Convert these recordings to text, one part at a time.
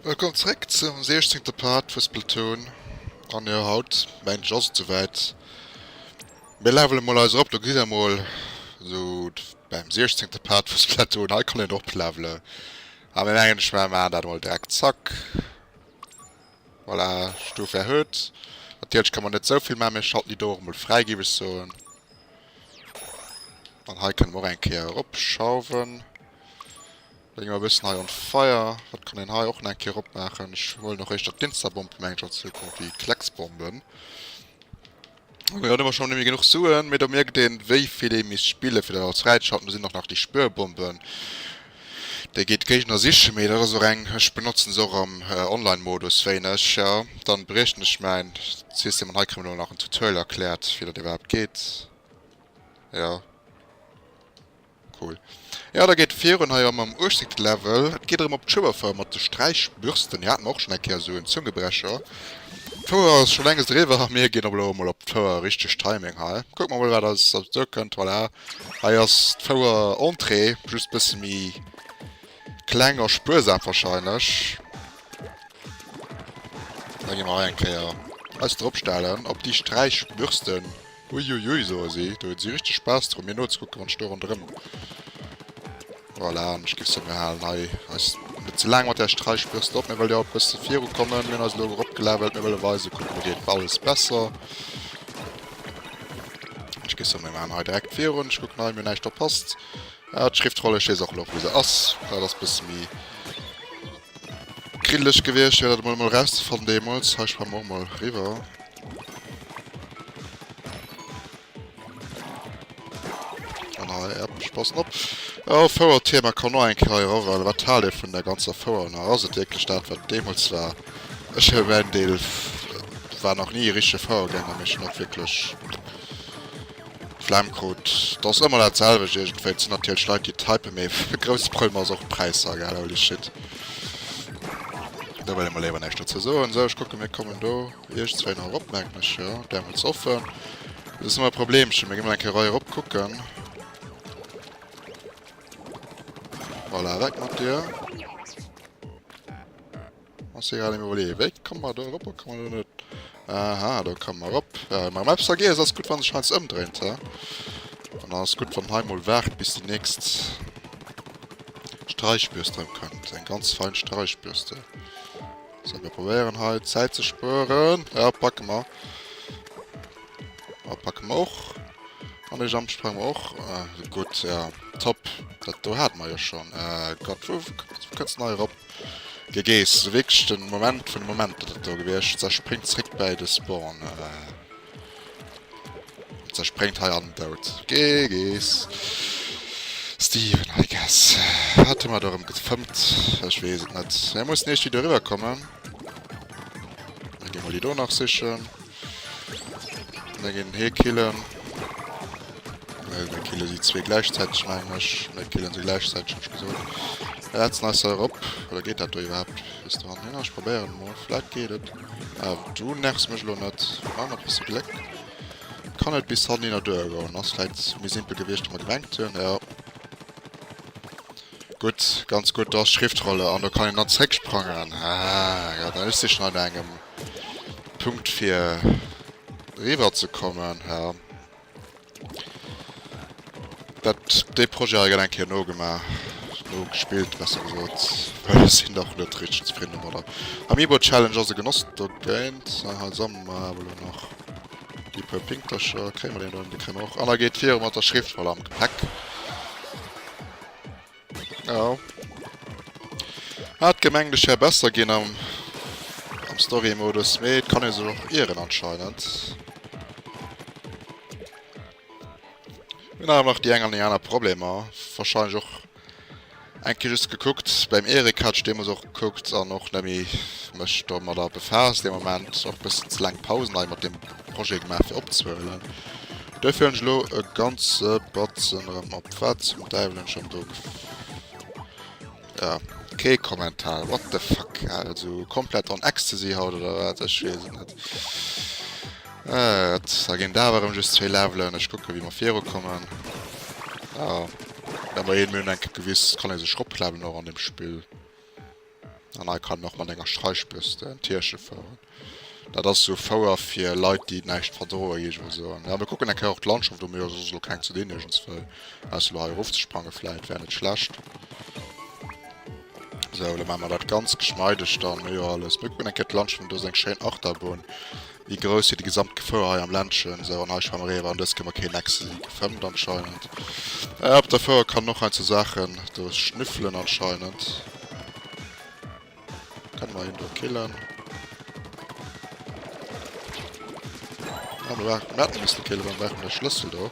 Wëllkomm zréck zum 16. Part vu Splatoon. An jo, haut mengen ech ass et souwäit. Mir levelen mol eis erop, do gesitt der mol sou beim 16. Part vu Splatoon, hei kann een oplevelen. A mir mengen ech mir maachen dat mol direkt, zack. Voilà, Stuf erhöht. Natierlech kann man net souvill maachen, mir schalten déi do och mol fräi géif ech soen. An hei kënne mer och eng Kéier eropschauwen. Da gi mer e bëssen hei on fire. Wat kann een hei och nach eng Kéier eropmaachen? Ech huelen och éischter d'Insta-Bombe, mengen ech, an Zukunft wéi Klecksbomben. Mir hunn ëmmer schonn net méi genuch Suen, mee do mierkt een, wéi vill ee misst spillen, fir dat alles fräizeschalten. Do sinn och nach déi Spürbomben, déi geet d'Géigner sichen, mee dat ass och eng, ech benotzen se och am Online-Modus wéineg. Jo, dann briechen ech mäin System an hei kréie mer elo nach en Tutorial erkläert, wéi dat iwwerhaapt geet. Jo. Cool. Jo, da geet virun hei erëm am 18. Level. Et geet erëm op d'Schueberfouer mat de Sträichbürsten. Déi hate mer och schonn eng Kéier, esou en Zungebrecher. D'Fouer ass scho längst eriwwer a mir ginn op elo emol op d'Fouer. Richteg Timing hei. Kucke mer mol, wat eis op d'Duer kënnt. Voilà, hei ass d'Fouer Entrée, just bësse méi kleng a spuersam warscheinlech. Da gi mer hei eng Kéier eis drop stellen op déi Sträichbürsten. Uiuiui, soe si, do hunn si richteg Spaass drun, mir nozekucken, wann ech do ronderëm. Voilà, an ech géif soen, mir halen hei eis net ze laang mat där Sträichbürste op. Mir wëlle jo e bësse virukommen. Mir hunn eis elo eropgelevelt, mir wëlle weisen, kuck, elo geet alles besser. Ech géif soen, mir maachen hei direkt virun. Ech kucken hei, mir hunn näischt verpasst. Ah, d'Schriftroll, ech weess och elo, wou se ass. Dat ass e bësse méi kriddeleg gewiescht, fir dat emol emol erauszefannen deemools. Hei sprange mer och emol eriwwer. An hei, ja, ech passen op. Oh, Fouer-Thema kann och eng Kéier hei era, Wat haalt Dir vun der ganzer Fouer nach? Ass et wierklech dat, wat et deemools war? Ech fir mäin Deel war nach ni e richtege Fouergänger, mee ech hunn och wierklech d'Flemm krut. Et ass ëmmer dat selwecht iergendwéi. Et sinn natierlech Leit, déi et hypen, mee e grousse Problem ass och d'Präisser, gell? Holy shit. Do wëll ech mol léiwer näischt dozou soen. Sou, ech kucken, mir kommen do. Iergendswéi nach erop, mengen ech, jo. Därmels offen. Dat ass ëmmer e Problemchen. Mir gi mol eng Kéier hei erop kucken. Voilà, weg mat dir. Ass egal, mir iwwerleeën. Wéi komme mer do erop? Komme mer do net? Aha, do komme mer erop. Ja, mam Maps AG ass gutt, wann sech heiansdo ëmdréint, hä? An dann ass gutt, wann hei mol waart, bis déi nächst Streichbürste erëmkënnt. Eng ganz fein Streichbürste. So, mir probéieren hei Zäit ze spueren. Ja, packe mer. Ja, packe mer och. An de Jump sprangen mer och. Äh, gutt, ja. Top. Dat do hat mer jo schon. Äh, Gott, wou, wou kënns du hei erop? GGs, wierklech den Moment vun de Momenter dat do gewiescht. Zerspréngt zréck bäi de Spawn. Äh. Zerspréngt hei an den Doud. GGs. Steven, I guess. Wat hu mer do erëm gefëmmt? Ech weess et net. Mir mussen iergendwéi doriwwer kommen. Da gi mer déi do nach sichen. Mir ginn hie killen. Mir kille si zwee gläichzäiteg, mengen ech. Mir killen se gläichzäiteg, hunn ech gesot. Mir setzen eis hei erop. Oder geet dat do iwwerhaapt bis dohin? Ech probéieren et mol. Vläit geet et. Ah, du nervs mech elo net. Ah, mat bësse Gléck kann et bis hannen duer goen. Ass vläit méi simpel gewiescht, wéi mer gemengt hunn. Ja. Gutt, ganz gutt. Do ass d'Schriftrolle an do kann een dann zrécksprangen. Ah, ja, dann ech sichen hei no engem Punkt fir eriwwer ze kommen. Ja. Dat, dee Projet hei gëtt eng Kéier nogemaach, nogespillt besser gesot, well ech sinn dach net richteg zefridden domadder. Amiibo Challenge ass e Genoss dogéint. Hei sammele mer awer elo nach déi puer Pinktercher. Kréie mer deen do? Dee kréie mer och. An da geet viru mat der Schriftroll am Gepäck. Jo. Hat gemengt ech wär besser ginn am am Story-Modus, mee et kann ee sech och ieren anscheinend. Hunn awer nach déi eng an déi aner Problemer. Wahrscheinlech och eng Kéier just gekuckt. Beim Eric hat ech deemools och gekuckt an och net méi mech domadder befaasst dee Moment. Och bëssen ze laang Pausen hei mat deem Projet gemaach fir opzehuelen. Duerfir hunn ech elo e ganze Batzen erëm op. Wat zum Däiwel hunn ech erëm do gef. Ja, kee Kommentar. What the fuck? Also komplett on Ecstasy haut oder wat? Ech weess et net. Äh, da ginn dat awer erëm just zwéi Levelen. Ech kucke wéi mer virukommen. Ja, awer een, mir hunn eng Kéier gewisen, kann ee sech eroplevelen och an deem Spill. An hei kann een och mat enger Streichbürste Tierche foueren. Dat ass sou Fouer fir Leit, déi näischt verdroen, géif ech mol soen. Ja, mir kucken eng Kéier och d'Landschaft u, mee jo, soss elo keng ze dinn iergendswou. Ausser elo hei erofzesprange vläit, wär net schlecht. Sou, da maache mer dat ganz geschmeideg dann. Mir hu jo alles. Mir kucken eng Kéier d'Landschaft un, do ass eng schéin Achterbunn. Wéi grouss wier déi gesamt Gefor hei am Ländchen? Sou, an hei schwamme Reeër, an dës Kéier keen Ecstasy gefëmmt anscheinend. Äh, op der Fouer kann och heiansdo Saachen do schnüffelen anscheinend. Kënne mer hien do killen? Ah, mir brauchen, mir hätten müssen killen, wir brauchen den Schlüssel do.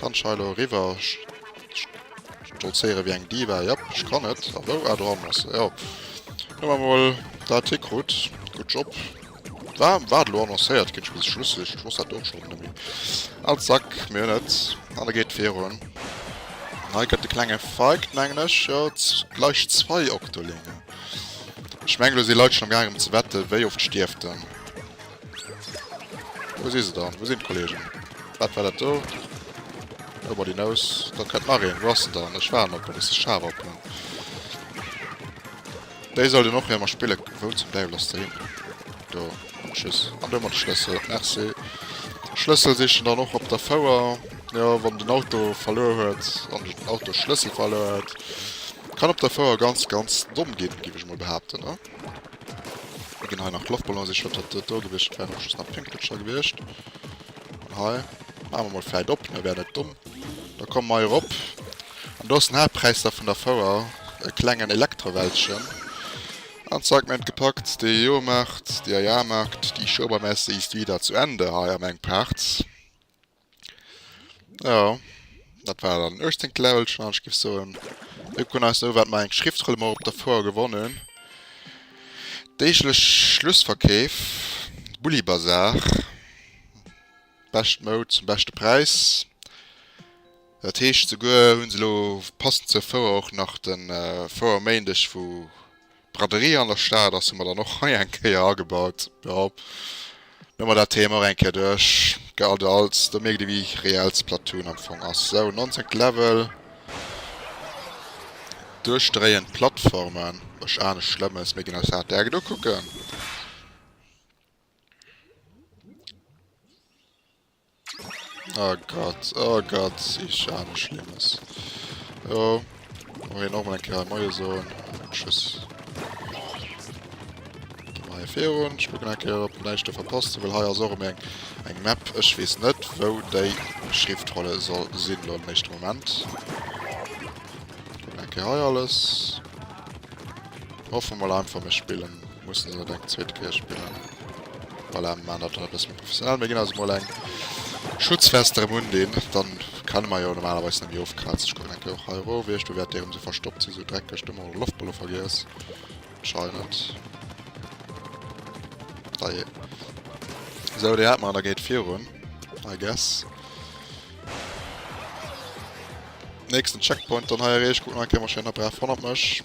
Kann ich hei lo eriwwer stolzéieren wéi eng Diva? Jop, ech kann et. A wou? Ah, do hannen ass se, jo. Hu mer mol dat hikrut. Good job. War, war elo annoncéiert ginn, ech bis Schluss, ech wosst dat och schonn net méi. Al zack, mir hunn et. An da geet virun. Hei gëtt de klenge Fight, mengen ech. Jo, gleich zwei Octolinge. Ech mengen, elo si Leit schonn am gaangen ze wetten, wéi oft stierft en. Wou si se dann? Wou sinn d'Kollegen? Wat war dat do? Nobody knows. Da kënnt nach een. Wou ass en dann? Ech waarden op en, bis se schaarf op en. Déi sollt een och emmer spillen. Wou zum Däiwel ass se hin? Do. Tschüss. An do mat de Schlëssel. Merci. Schlëssel sichen dann och op der Fouer. Jo, wann den Auto verluer huet, an den Auto Schlëssel verluer huet, kann op der Fouer ganz, ganz domm ginn, géif ech mol behaapten, ne? Mir ginn hei nach Loftballon sichen. Ob dat do gewiescht wär, och just nach Pimpelcher gewiescht. An hei maache mer mol vläit op, ne? Wär net domm. Da komme mer hei erop. An do ass den Haaptpräis da vun der Fouer, e klengen Elektrowältchen. An zack, mir hunn et gepackt, de Joermaart, der Jahrmarkt, die Schobermesse ist wieder zu Ende hei am Engpaart. Jo, dat war dann 18. Levelchen, an ech géif soen, mir kucken eis u wat mer eng Schriftroll mer op der Fouer gewonnen hunn. Deeglech Schlussverkeef, Bullibasar. Bescht Moud zum beschte Präis. Dat heescht souguer hunn se elo passend zur Fouer och nach de Fouerméindeg wou Braderie an der Stad ass, hu mer dann och hei eng Kéier agebaut. Jo, hu mer dat Thema och eng Kéier duerch. Galt als, do mierkt ee wéi reell Splatoon am Fong ass. Sou, 19. Level, duerchdréiend Plattformen, ech ahne Schlëmmes, mir ginn eis dat direkt ukucken. Oh Gott, oh Gott, ich ahne Schlimmes. Jo, oh, hier nochmal eng Kéier Moie soen. Tschüss. Gi mer hei virun. Ech kucken eng Kéier, ob näischt do verpasst hunn, well hei ass och erëm eng, eng Map. Ech weess net, wou déi Schriftrolle soll sinn elo am éischte Moment. Kucken eng Kéier hei alles. Hoffe mol einfach, mir spillen. Mussen se net eng zweet Kéier spillen. Voilà, mir maachen dat dann e bësse méi professionell. Mir ginn eis emol eng Schutzwest erëm undinn. Dann kënne mer jo normalerweis net méi ofkrazen. Ech kucken eng Kéier och hei erof. Iergendwou wäert déi erëm esou verstoppt sinn, esou dreckeg. Do hu mer och e Loftballon vergiess. Anscheinend. Dajee. Esou, déi hat mer an da geet virun, I guess. Nächsten Checkpoint dann hei erreecht. Kucken nach eng Kéier, mol schéin brav hannert mech.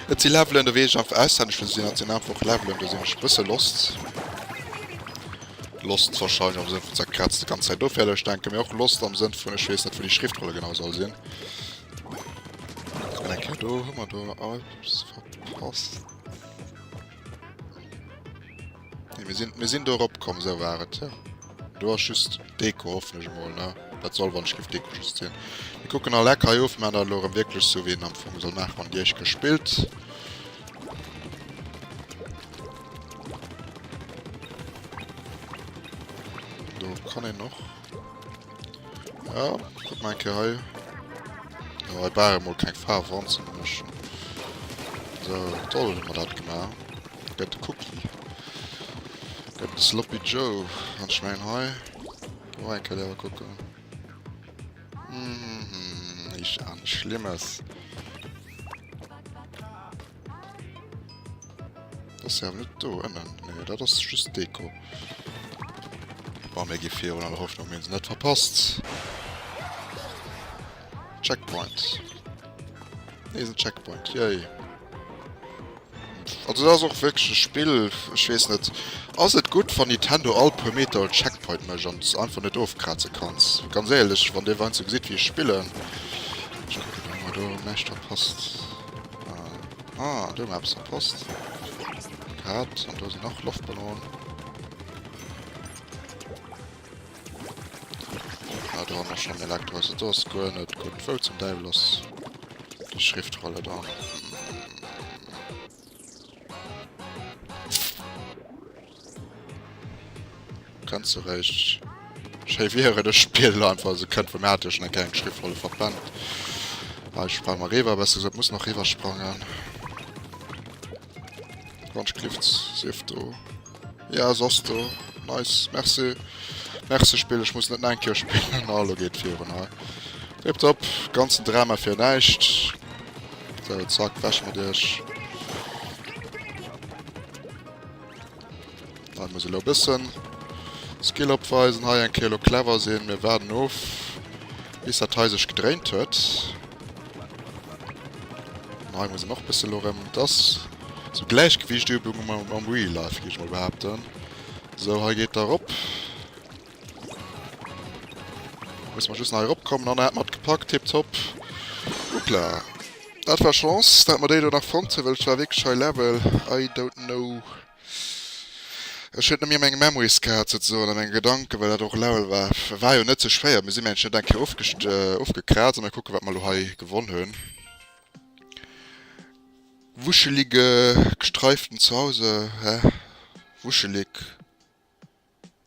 Et si Levelen, do weess ech einfach auswenneg wou se sinn. Dat sinn einfach Levelen, do sinn ech e bësse lost. Lost wahrscheinlech am Sënn vun zerkratzt déi ganz Zäit do fäerdeg denken, mee och lost am Sënn vun ech weess net wou déi Schriftrolle genau soll sinn. Kucken eng Kéier do, hu mer do eppes verpasst? Nee, mir sinn, mir sinn do erop komm, sou war et, jo. Do ass just Deko, hoffen ech emol, ne? Dat soll wann ech géif Deko just sinn. Mir kucken all Eck hei of, maachen dat elo erëm wierklech sou, wéi een am Fong soll maachen, wann Dir Iech gespillt. Do kann een och. Ja, kuck mal eng Kéier hei. Jo, hei brauch ee mol keng Faarf anzemëschen. Sou, toll hu mer dat gemaach. Gëtt de Cookie. Gëtt de Sloppy Joe. An ech mengen hei. Och eng Kéier därer kucken. Mhm, ich ahne Schlimmes. Dat ass jo awer net do ënnen. Nee, dat ass just Deko. Bon, mir gi virun an der Hoffnung, mir hunn se net verpasst. Checkpoint. Nees en Checkpoint, yay. Also dat ass och wierklech e Spill, ech weess net, ass et gutt wann Nintendo all puer Meter e Checkpoint mécht an s einfach net ofkraze kanns? Ganz éierlech, wann dir heiansdo gesitt wéi ech spillen, ech kucken, hu mer do näischt verpasst? Ah. Ah, do hu mer eppes verpasst. Grad, an do sinn nach Loftballonen. Ah, do haben wir schon Elektro. Also do ass guer net gutt. Wou zum Däiwel ass déi Schriftrolle dann? Ganz zurecht. Schéi wier et, ech spillen einfach esou kënnt vum hat jo schon eng kleng Schriftrolle verpennt. Ah, ech sprang mal riwwer, besser gesot muss nach riwwer sprangen. Ganz klifft sief do. Ja, soss do. Nice, merci. Merci Spill, ech muss net nach eng Kéier spillen. Ah, lo geet virun hei. Tipptopp, ganzen Drama fir näischt. So, zack, wäsch mat iech. Hei muss elo e bëssen Skill opweisen, hei eng Kéier elo clever sinn. Mir waarden of, bis dat hei sech gedréint huet. An hei muss een och e bësse elo erëm, et ass sou Gläichgewiichtübung am Real Life, géif ech mol behaapten. Sou, hei geet der erop. Muss mer just nach eropkommen an er hat mat gepackt. Tipptopp. Uppla. Dat war Chance, dat mer déi do nach fonnt hunn, well ech war wierklech high level. I don't know. Ech huet net méi a menge Memories gehat souzesoen, a menge Gedanken, well dat och Level war. War jo net sou schwéier. Mir si mengen ech net eng Kéier ofgekrazt. A mir kucken, wat mer elo hei gewonn hunn. Wuschelige gestreiften Zuhause, hä? Wuschelig.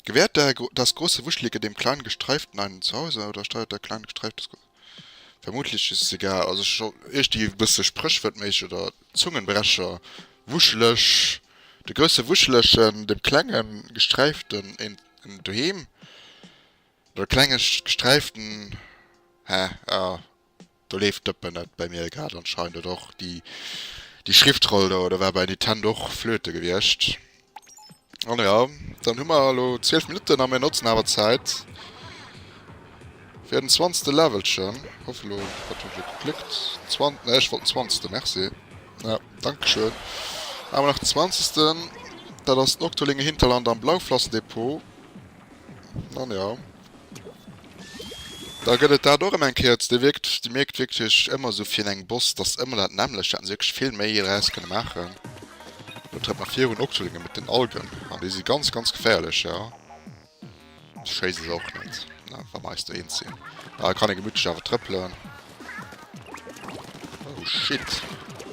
Gewährt der das große Wuschelige dem kleinen Gestreiften einen Zuhause oder steuert der kleine Gestreifte das große? Vermutlich ist es egal. Also scho iergdi e bësse spréchwuertméisseg oder Zungenbrecher. Wuscheleg, de grousse Wuschelegen dem klenge Gesträiften een Doheem oder klenge Gesträiften, hä? Ah. Do leeft d'Dëppen net bei mir grad anscheinend oder och déi déi Schriftroll do, do war bei Nintendo och flöte gewiescht. An ja, dann hu mer elo 12 Minutten a mir notzen awer d'Zäit fir den zwanzegste Levelchen. Hoffe lo, wat hunn ech elo geklickt? Zwan nee, ech wollt den zwanzegste, merci. Ja, dankeschön. Awer nach den zwanzegsten, dat ass den Octolinge Hinterland am Blauflassendepot. An ja. Da gëtt et dat och ëm eng Kéier. Dir wierkt, dir mierkt wierklech ëmmer esou virun engem Boss, dass ëmmer dat nämmlecht, hätten se wierklech vill méi eraus kënne maachen. Do trëtt mer virun Octolinge mat den Algen an déi si ganz, ganz geféierlech, jo. Schéisse se och net, ne, wa mer eis do eens sinn. Da kann ee gemütlech awer trëppelen. Oh shit,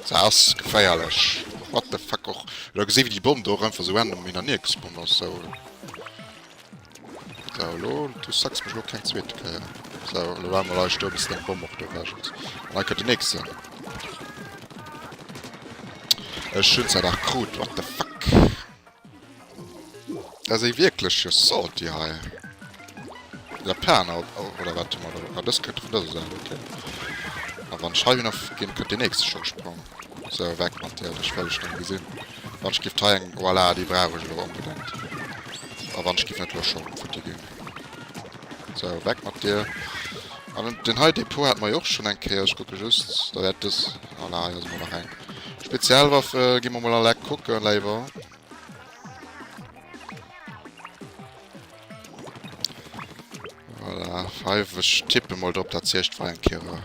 se ass geféierlech. What the fuck och. Elo gesi wéi déi Bomm do och einfach esou random hin an hier gespawnt ass, sou. So, elo, du sacks mech elo keng zweete Kéier. So, elo war mol eis do bis deng Bomm och do ewech ass. An hei kënnt den nächsten. Ech hunn se dach krut, what the fuck? Dat ass ee wierklech jo salty hei. Japaner, oder wat hu mer do? Ah, dës kënnt vun dëser Säit, okay. A wann ech hei hin ginn, kënnt deen nächste scho gesprong. So, weg mat dir, dech wëll ech net gesinn. Wann ech giff hei eng, voilà, déi brauch ech elo onbedéngt. A wann ech giff net elo scho futti ginn. Sou, weg mat dir. An den hei Depot hat mer jo och schonn eng Kéier. Ech kucke just, da wäert dës, voilà, hei ass emol nach eng Spezialwaff. Gi mer mol all Eck kucken, léiwer. Voilà, hei, ech tippe mol drop, dat se iergendwou eng Kéier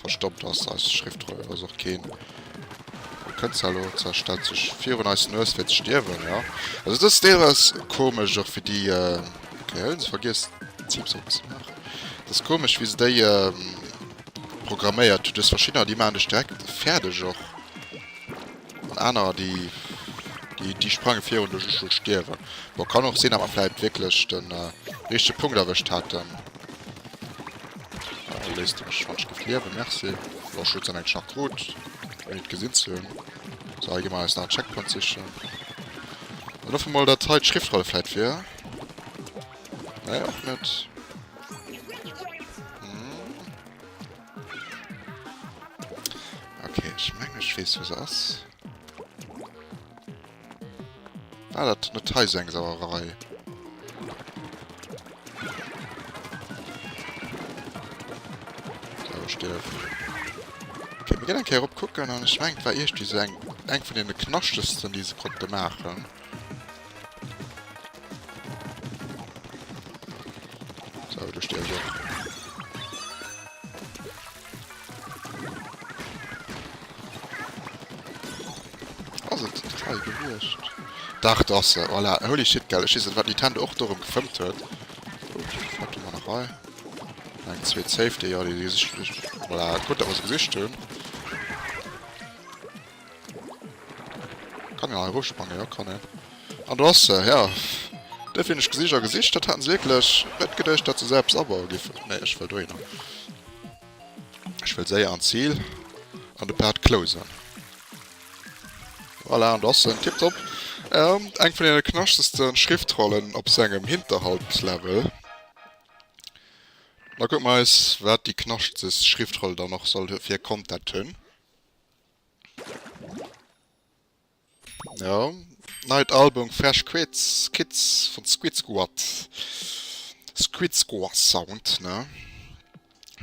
verstoppt ass, eis Schriftroll. Ass och keen. Wou kënnt se elo? Se stellt sech virun eis Nues fir ze stierwen, jo. Also dat ass deelweis komesch och wéi déi, okay, hei hunn se vergiess d'Zips opzemaachen. Dat ass komesch wéi se déi programméiert hunn. Du hues verschiddener déi maachen dech direkt fäerdeg och. An anerer déi, déi, déi sprange virun duerch ech wëll stierwen. Bon, kann och sinn, datt mer vläit wierklech de richtege Punkt erwëscht haten. Ah, léisst de mech 20 Gift liewen, merci. Bon, ech huet se mengt nach krut, ouni et gesinn ze hunn. So, hei gi mer eis nach en Checkpoint sichen. Dann hoffe mer mol, datt hei d'Schriftroll vläit wier. Nee, och net. Hm. Okay, ech mengen, ech weess, wou se ass. War dat net hei sou eng Sauerei? So, stierf. Okay, mir ginn eng Kéier erop kucken an ech mengen, et war iergendwéi sou eng, eng vun deene knaschtegsten, déi se konnte maachen. So, du stierfs och. ass et hei gewiescht? Dach, do ass se, voilà. Holy shit, gell, ech weess net, wat Nintendo och do erëm gefëmmt huet. Oh, wat hu mer nach hei? Eng zweet Safety, jo, déi gesicht, voilà, gutt, datt mer se gesicht hunn. Kann een hei erofsprangen? Jo, kann een. An do ass se, jo. Duerfir hunn ech gesicht a gesicht. Dat haten se wierklech net geduecht, datt se esou eppes abaue giffen. Nee, ech wëll dohinner. Ech wëll séier an d'Zil an de Part closen. Voilà, an do ass en. Tiptop. Eng vun deene knaschteste Schriftrollen op sengem Hinterhalt-Level. Da kucke mer eis, wat déi knaschtest Schriftroll dann och soll fir Content hunn. Jo, neit Album Fresh Quiz Kids vun Squid Squad. Squid Squad Sound, ne?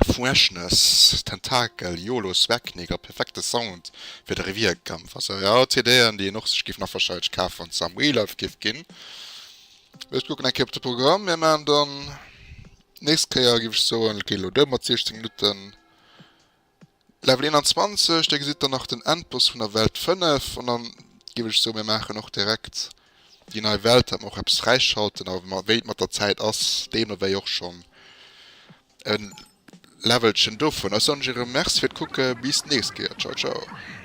Freshness, Tentakel, Yolo, Swagniger, perfekte Sound fir de Revierkampf. Also jo, CDen déi een och sech géif nach wahrscheinlech kafen wann se am Real Life géif ginn. Ech kucken eng Kéier op de Programm. Mir maachen dann nächst Kéier, géif ech soen, et geet elo duer mat 16 Minutten. Level 21, dir gesitt dann nach den Endboss vun der Welt 5 an dann géif ech soen, mir maachen och direkt déi nei Welt, dat mer och eppes fräischalten a wéi et mat der Zäit ass, deemno wéi och schonn e Levelchen dovun. Ech soen iech erëm Merci fir d'Kucke, bis d'nächst Kéier, ciao ciao.